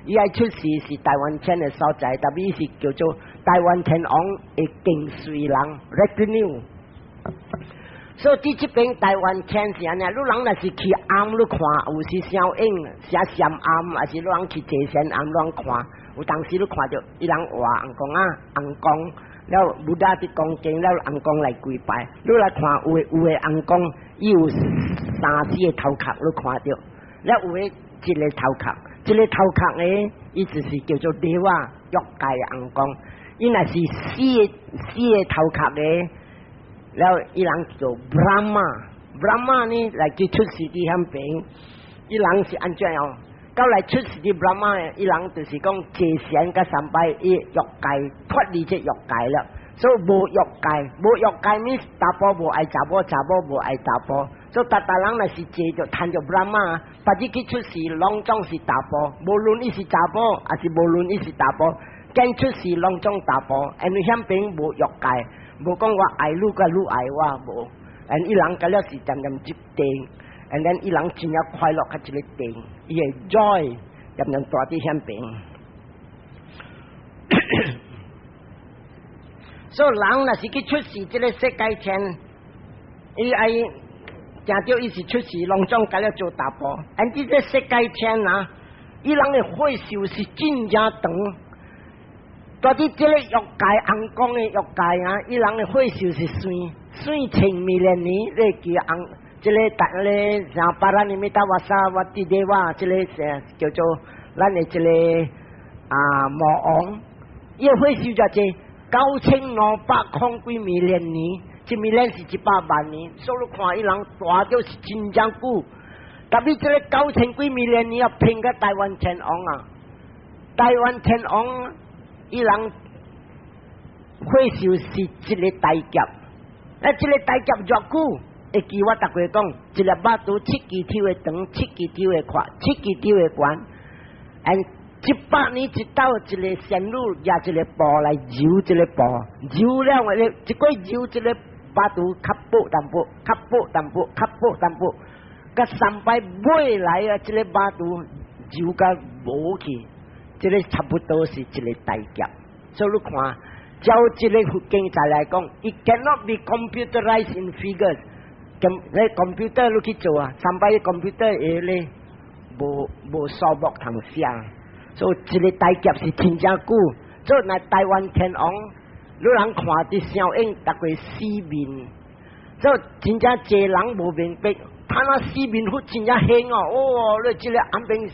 伊愛出世是大梵天的所在，特別是叫做大梵天王的跟隨人 retinue。所以佇這邊大梵天是按呢，你人若是去庵你看，有時小影寫禪庵，還是你人去坐禪庵，你人看，有當時你看著伊人畫尪公啊，尪公了 Buddha 佇講經了，尪公來跪拜，你來看有的有的尪公，伊有三四個頭殼，你看著，了有的一個頭殼，一個頭殼呢，伊就是叫做 Deva 欲界尪公，伊若是四個四個頭殼的。了伊人叫 Brahma，Brahma 呢來去出世佇遐邊，伊人是按怎樣？到來出世佇 Brahma，伊人就是講坐禪佮三擺，伊欲界脫離這欲界了，所以無欲界，無欲界 means 查埔無愛查某，查某無愛查埔，所以逐逐人若是坐著趁著 Brahma，別日去出世攏總是查埔，無論伊是查某，抑是無論伊是查埔，見出世攏總查埔，因為遐邊無欲界。無講我愛你，佮你愛我無，and 伊人佮了是漸漸入定，and then 伊人真正快樂佮這個定，伊會 joy 漸漸蹛佇遐邊。所以人若是去出世這個色界天，伊愛誠著伊是出世攏總佮了做查埔，and 這個色界天啊，伊人的歲壽是真正長。蹛佇這個欲界尪公的欲界啊，伊人的歲壽是算算千 million 年，你記尪這個逐個像 Paranimmitavasavatti Deva，這個是叫做咱的這個啊魔王，伊的歲壽就這9200幾 million 年，一 million 是100萬年，所以你看伊人蹛著是真正久。特別這個九千幾 million 年啊，拼個大梵天王啊，大梵天王。伊人歲壽是一個大劫，啊，這個大劫偌久？會記我逐過講，一粒肉拄七支抽的長，七支抽的闊，七支抽的懸，and 100年一斗，一個仙女舉一個布來揉這個布，揉了話，一過揉這個肉拄較薄淡薄，較薄淡薄，較薄淡薄，佮三擺尾來啊，這個肉拄揉甲無去。這個差不多是一個大劫，所以你看，照這個佛經在來講，it cannot be computerized in figures。咁你 computer 你去做啊，三擺 computer 會咧無無數目通寫，所以這個大劫是真正久。所以若大梵天王，你人看佇相應逐個四面，所以真正濟人無明白，他那四面佛真正顯哦，哦，你這個暗邊。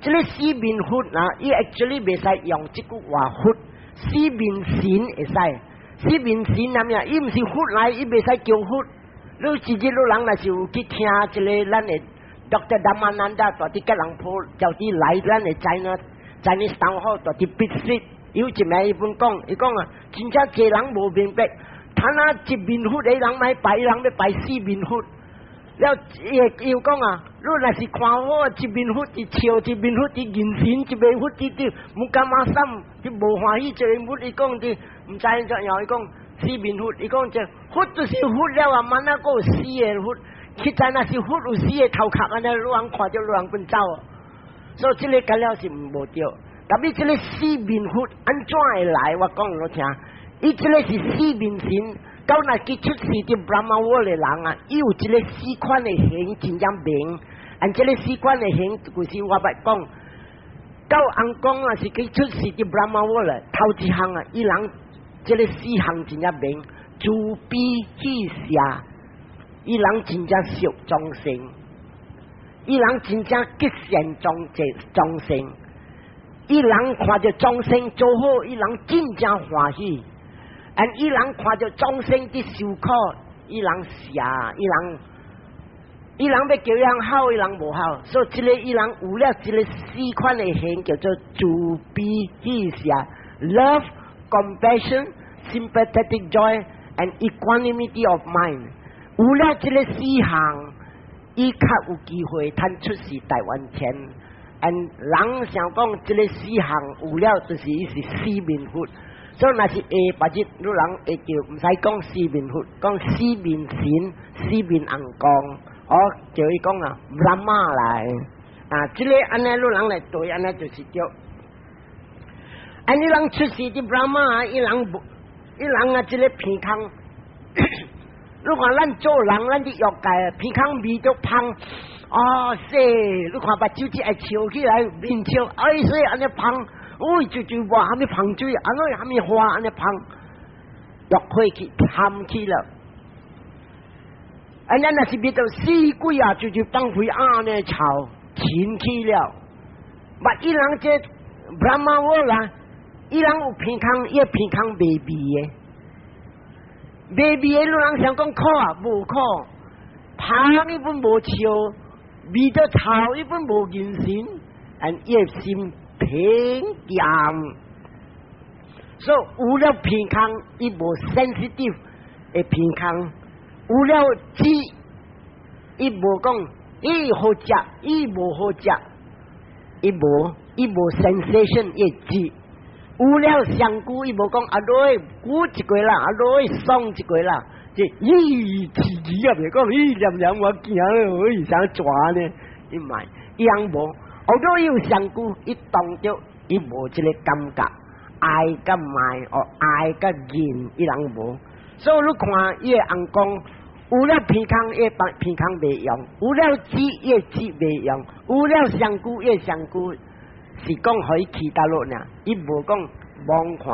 這個四面佛啊，伊 actually 袂使用這句話佛，四面神會使，四面神啥物啊？伊毋是佛來，伊袂使叫佛。你自己你人若是有去聽這個咱的 Dr. Dhammananda 蹛佇吉隆坡，就佇來咱的 China，Chinese Town Hall 蹛佇 Pitt Street，有一暝伊本講，伊講啊，真正濟人無明白，他那一面佛的人莫拜，伊人欲拜四面佛。了，伊會又講啊，你若是看我一面佛佇笑，一面佛佇認神，一面佛佇佇毋感覺心，佇無歡喜，一面佛伊講佇毋知怎樣，伊講四面佛，伊講這佛就是佛了啊，萬那閣有四個佛，實在若是佛有四個頭殼按呢，你人看著你人本走。所以這個敢了是無對。特別這個四面佛按怎會來？我講予你聽，伊這個是四面神。到若去出世佇 Brahma world 的人啊，伊有這個四款的形真正明，按這個四款的形，就是我捌講，到尪公啊是去出世佇 Brahma world 頭一項啊，伊人這個四項真正明，慈悲喜捨，伊人真正惜眾生，伊人真正吉善眾生眾生，伊人看著眾生做好，伊人真正歡喜。And 伊人看著眾生佇受苦，伊人捨，伊人伊人欲叫人好，伊人無好，所以這个伊人有了這个四款的行，叫做慈悲喜捨，love、compassion、sympathetic joy and equanimity of mind。有了這个四項，伊較有機會趁出世大梵天。And 人想講這个四項有了，就是伊是四面佛。所以若是下晡日，你人會叫毋使講四面佛，講四面神、四面尪公，哦，叫伊講啊，Brahma 來啊，這个按呢你人來對，按呢就是對。按呢人出世佇 Brahma，伊人無，伊人啊，這个鼻孔，你看咱做人，咱佇欲界鼻孔味著芳，哦，說，你看目睭只會笑起來，面笑，哎，說按呢芳。喂，就就話蝦米芳水，按呢蝦米花按呢芳，欲火去貪去了。啊，咱若是味著死鬼啊，就就放屁按呢臭，嗪去了。捌伊人這 Brahma world 啦，伊人有鼻孔，伊鼻孔袂味的，袂味的，你人想講苦啊？無苦，芳伊本無笑，味著臭伊本無精神，and 伊的心平恬，所以有了鼻孔，伊無 sensitive 的鼻孔；有了舌，伊無講伊好食，伊無好食，伊無伊無 sensation 伊舌。有了身軀，伊無講啊落久一個啦，啊落爽一個啦，這咦刺激啊！袂講咦黏黏我驚了，伊想抓呢？伊毋愛，伊樣無。後頭伊有身軀，伊當著伊無這个感覺，愛佮愛哦，愛佮恨，伊人無。所以你看伊的尪公，有了鼻孔，伊鼻鼻孔袂用；有了舌，伊的舌袂用；有了身軀，伊的身軀是講予伊去佗落爾，伊無講摸看、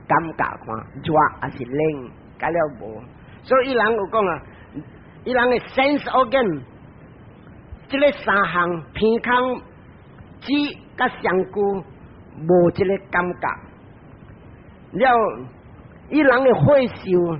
感覺看熱抑是冷，甲了無。所以伊人有講啊，伊人的 sense organ，這个三項鼻孔、舌佮身軀無這个感覺。了，伊人的歲壽，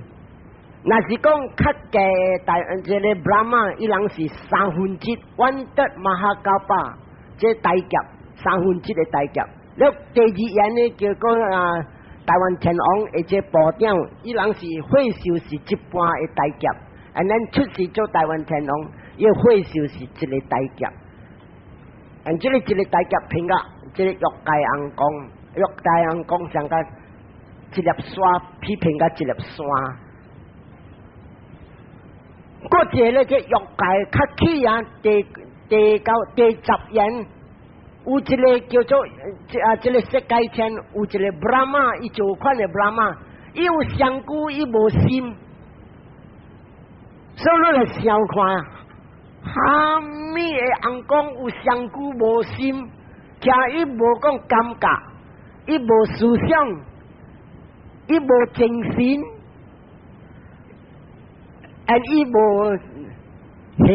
若是講較低大這个 Brahma，伊人是三分之一 one third mahakalpa，這大劫三分之一的大劫。了，第二緣呢叫講啊，大梵天王的這部長，伊人是歲壽是一半的大劫，and then 出世做大梵天王，伊歲壽是一个大劫。and 這个一個大劫拼甲這个欲界尪公，欲界尪公像甲一粒沙，比拼甲一粒沙。過一个咧，這欲界較起啊，第第九、第十緣，有一个叫做啊，這个色界天，有一个 Brahma，伊做款的 Brahma，伊有身軀，伊無心，所以你來想看，蝦米的尪公有身軀無心，聽伊無講感覺，伊無思想，伊無精神，and 伊無行，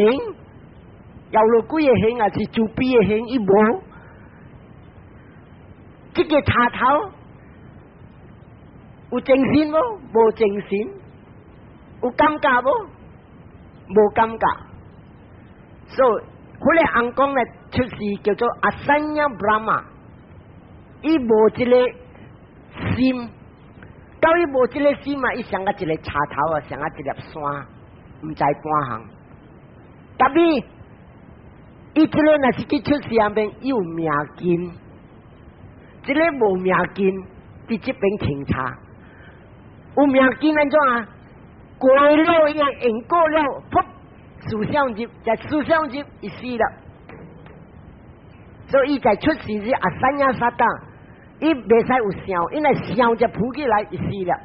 有落幾个行，抑是慈悲的行，伊無。這个賊頭有精神無？無精神。有感覺無？無感覺。所以，彼个尪公咧出世叫做 Asañña Brahma，伊無這个心，到伊無這个心啊，伊像甲一个賊頭啊，像甲一粒山，毋知半項。Tapi，伊這个若是去出世後面，伊有命根，這个無命根，佇這邊清查，有命根按怎啊？過了伊緣過了，噗，思想入，在思想入，伊死了。所以伊在出世時 asañña satta，伊袂使有想，因為想就浮起來，伊死了。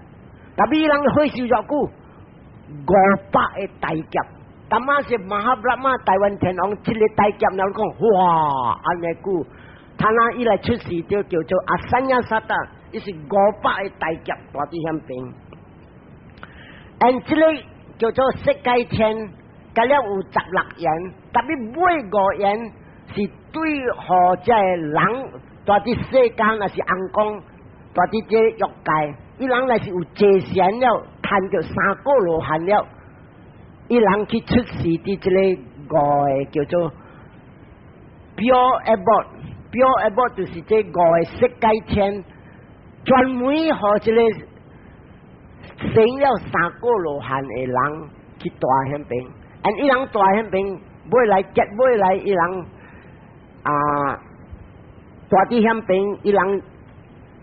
Tapi 伊人歲壽偌久，500個大劫。當媽是 Mahabrahma 大梵天王一个大劫，人講哇，按呢久，他那伊來出世就叫做 asañña satta，伊是500個大劫蹛佇遐邊。And 這個叫做色界天，佮了有十六緣，特別尾五緣是對予這人蹛佇世間，抑是尪公，蹛佇這欲界，伊人若是有坐禪了，趁著三果羅漢了，伊人去出世佇這個五個叫做 Pure Abode，Pure Abode 就是這五個色界天，專門予這個成了三果羅漢的人去蹛彼邊，and 伊人蹛彼邊，尾來結尾來伊人啊蹛佇彼邊，伊人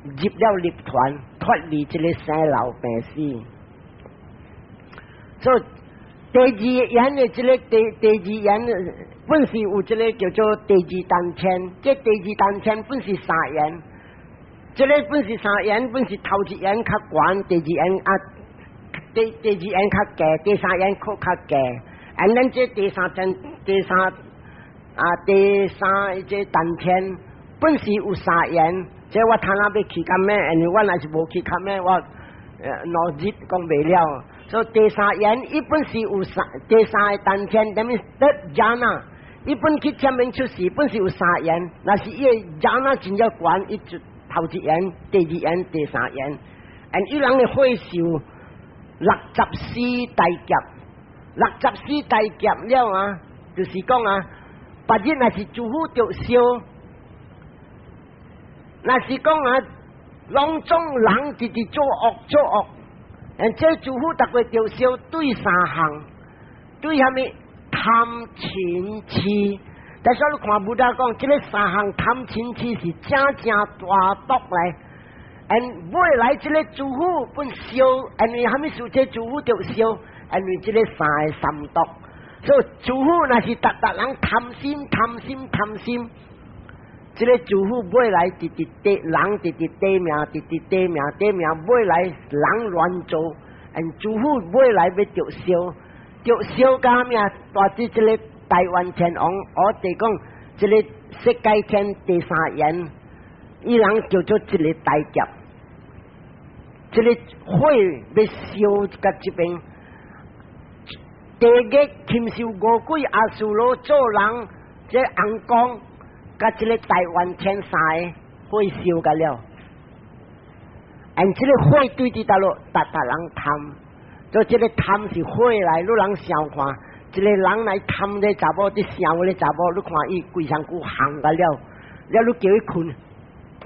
入了涅槃，脫離這個生老病死。所以第二緣的這個第二緣，本是有這個叫做第二重天，這第二重天本是三緣，這個本是三緣，本是頭一緣較懸，第二緣啊，第二緣較低，第三緣閣較低。And then 這第三層、第三啊、第三這重天本是有三緣，這我頭仔欲去較咩？因為我若是無去較咩，我兩日講袂了。所以第三緣伊本是有三，第三個重天，that means third jhana，伊本去前面出世，本是有三緣，若是伊的 jhana 真正懸，伊就頭一緣、第二緣、第三緣，and 伊人的火壽六十四大劫，六十四大劫了啊，就是講啊，別日若是諸佛著燒，若是講啊，攏總人直直做惡做惡。And 這諸佛逐個著燒對三項，對蝦米貪嗔痴。但是你看 Buddha 講，這個三項貪嗔痴是正正大毒來。And 尾來這個諸佛本燒，因為蝦米事這諸佛著燒，因為這個三個三毒。所以諸佛若是逐逐人貪心貪心貪心，這個諸佛尾來直直短人直直短命，直直短命短命，尾來人亂做，and 諸佛尾來欲著燒，著燒甲咩？蹛佇這個大梵天王，我哋講這個色界天第三緣，伊人叫做一個大劫，這個火欲燒佮這邊，地獄禽獸餓鬼阿修羅做人，這尪公。佮這個大梵天三個火燒佮了，and 這個火對佇佗落，逐逐人貪，所以這個貪是火來，你人想看，一個人來貪咧查某，佇想咧查某，你看伊規身軀烘佮了，了你叫伊睏，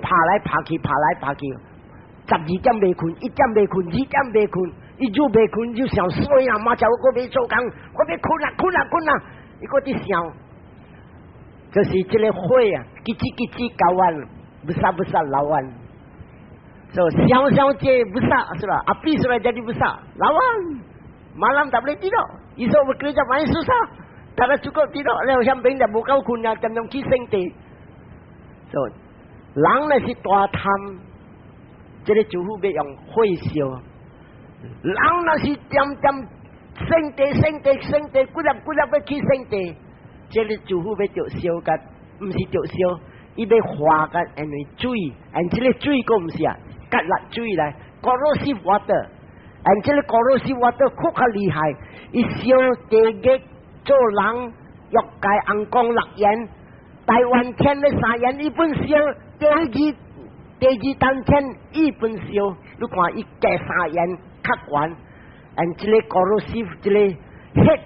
拍來拍去，拍來拍去，12點袂睏，1點袂睏，2點袂睏，伊就袂睏，就想衰啊！媽叫我閣欲做工，我欲睏啊，睏啊，睏啊，伊閣佇想。就是這個火啊，kecil-kecil kawan，besar-besar lawan。So 小小這 besar 是吧？Api sudah jadi besar, lawan. Malam tak boleh tidur. Esok bekerja main susah. Tak ada cukup tidur. 了想平日無夠睏啊，怎樣去勝地？So 人若是大貪，這個諸佛欲用火燒。人若是點點勝地、勝地、勝地，幾粒幾粒欲去勝地。這個諸佛欲著燒佮，毋是著燒，伊欲化佮，因為水，and 這個水閣毋是啊，結辣水來，corrosive water，and 這個 corrosive water 閣較厲害，伊燒地獄做人欲界尪公六緣，大梵天的三緣伊本燒，第二重天伊本燒，你看伊加三緣較懸，and 這個 corrosive 這個血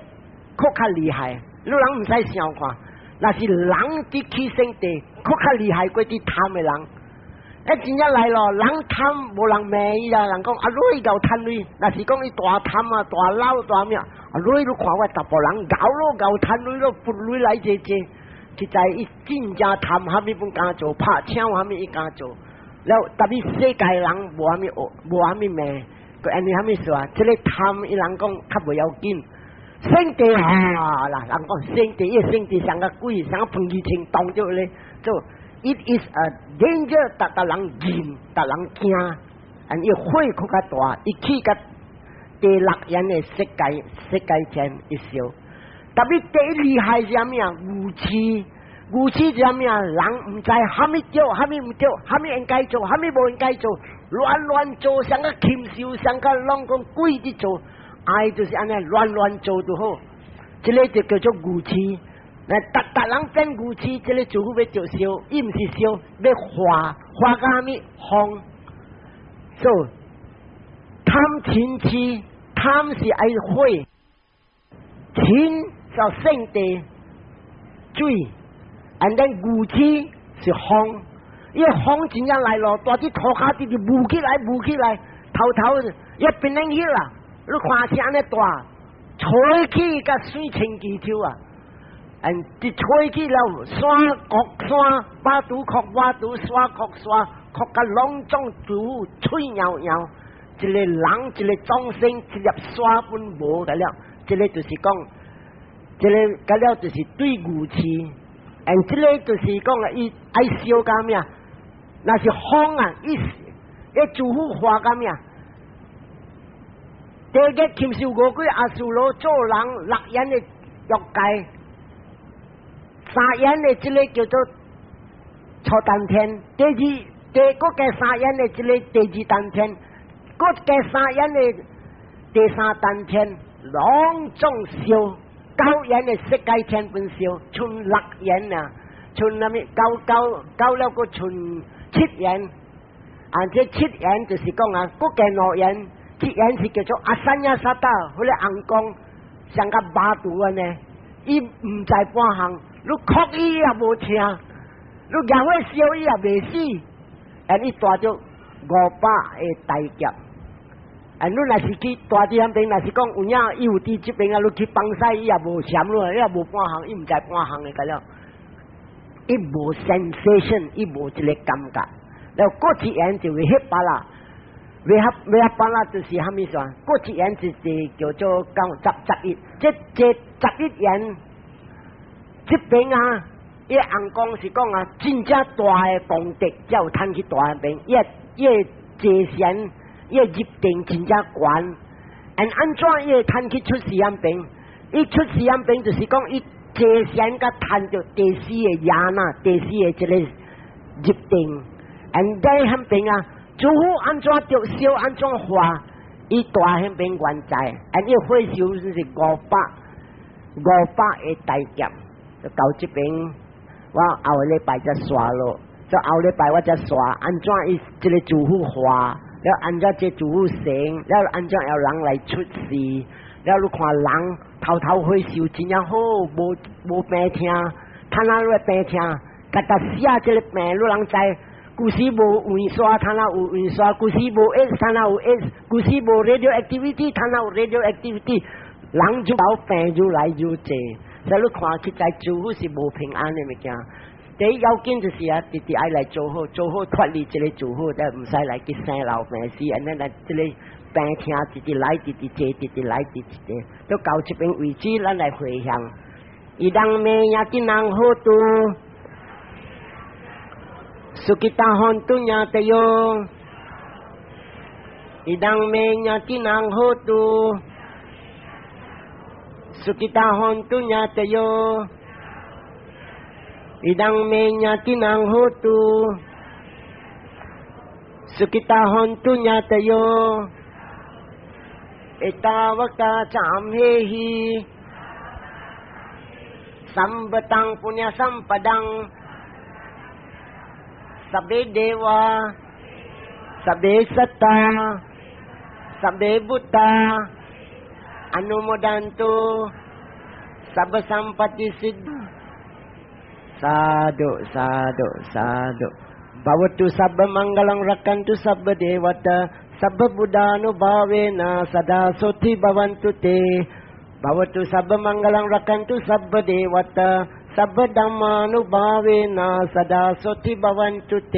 閣較厲害。你人毋使想看，若是人佇去勝地，閣較厲害過佇貪的人。欸，真正來咯，人貪無人罵伊啦，人講啊，你𠢕趁鐳，若是講伊大貪啊、大老大咩，啊，你看我查埔人𠢕咯𠢕趁鐳咯，撥鐳來濟濟，實在伊真正貪，蝦米攏敢做，拍槍蝦米伊敢做。了特別世界人無蝦米學，無蝦米罵，佢按呢蝦米說啊？這個貪伊人講較袂要緊。勝地啊啦，人講勝地，伊勝地像個鬼，像個彭玉清當著咧，做 it is a danger，逐逐人認，逐人驚，and 伊火閣較大，伊去佮第六緣的色界色界天伊燒。特別第一厲害是啥物啊？愚癡，愚癡是啥物啊？人毋知蝦米對，蝦米毋對，蝦米應該做，蝦米無應該做，亂亂做，像個禽獸，像個攏講鬼佇做。愛就是按呢亂亂做就好，這个就叫做愚痴。那逐逐人變愚痴，這个諸佛欲著燒，伊毋是燒，欲化化甲啥物風。So 貪嗔痴，貪是愛火，嗔就聖地水，and then 愚痴是風，伊風真正來咯，蹛佇塗跤直直霧起來，霧起來，頭頭一變冷起啦，你看是按呢大，吹起共水清氣抽啊！嗯，一吹起了，山國山，巴肚擴巴肚，山擴山，擴甲攏總都吹搖搖。一个人，一个眾生，一粒沙本無個了。這个就是講，這个個了就是對愚痴。嗯，這个就是講啊，伊愛燒甲咩？若是風啊，伊伊諸佛化甲咩？第一個禽獸餓鬼阿修羅做人六緣的欲界。三緣的這个叫做初單天，第二第閣加三緣的這个第二單天，閣加三緣的第三單天，攏總燒。九緣的色界天本燒，賰六緣啊，賰啥物九九九了閣賰七緣，啊，這七緣就是講啊，閣加兩緣，七緣是叫做阿三亞薩達，彼个尪公像個巴肚按呢，伊毋知半項。你哭伊也無聽，你舉火燒伊也袂死，and 伊帶著500个大劫。啊，你若是去蹛佇彼邊，若是講有影伊有佇這邊啊，你去放屎伊也無閃你，伊也無半項，伊毋知半項的個了，伊無 sensation，伊無這个感覺。了閣一緣就會彼巴啦，會合巴啦就是蝦米算？閣一緣就是叫做講十十一，這這十一緣。這邊啊，伊尪公是講啊，真正大的功德才有通去蹛彼邊，伊伊坐禪，伊入定真正懸，and 按怎伊會通去出世彼邊？伊出世彼邊就是講伊坐禪共趁著第四个犒，第四个這个入定，and then 彼邊啊，諸佛按怎著燒按怎化，伊蹛彼邊原在，and 伊火燒是五百个大劫。就到這邊，我後禮拜才煞咯。就後禮拜我才煞，按怎伊這个諸佛化，了按怎這諸佛成，了按怎有人來出世，了你看人頭頭火燒真正好，無無病痛，趁哪你病痛，共逐寫這个病，你人知。舊時無印刷，趁哪有印刷；舊時無 AIDS，趁哪有 AIDS；舊時無 radioactivity，趁哪有 radioactivity。人就老病愈來愈濟。所以你看起來諸佛是無平安的物件。第一要緊就是啊，直直愛來做好，做好脫離這个諸佛，就毋使來去生老病死，按呢來這个病痛直直來，直直濟，直直來，直直濟，都到這邊為止，咱來回向。伊當メญาตินัง โหตุ สุขิตา หนตุ ญาตโย อิทัง เม ญาตีนัง โหตุ สุขิตา หนตุ ญาตโย อิทัง เม ญาตีนัง โหตุ สุขิตา หนตุ ญาตโย เอตาวตา จะ อัมเหหิ สัมปตัง ปุญญสัมปดัง สัพเพเดวา สัพเพสัตตา สัพเพพุทธา อนุโมทันตุ สัพพสัมปติสิทธิ สาธุสาธุสาธุ ภวตุ สัพพมังคลัง รักขันตุ สัพพเทวตา สัพพพุทธานุภาเวนะ สดาโสติ ภวันตุเต ภวตุ สัพพมังคลัง รักขันตุ สัพพเทวตา สัพพธัมมานุภาเวนะ สดาโสติ ภวันตุเต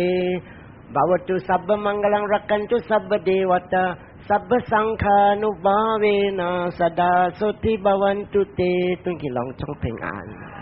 ภวตุ สัพพมังคลัง รักขันตุ สัพพเทวตา สัพพสังฆานุภาเวนะ สดาโสติ ภวันตุเต 願伊攏總平安。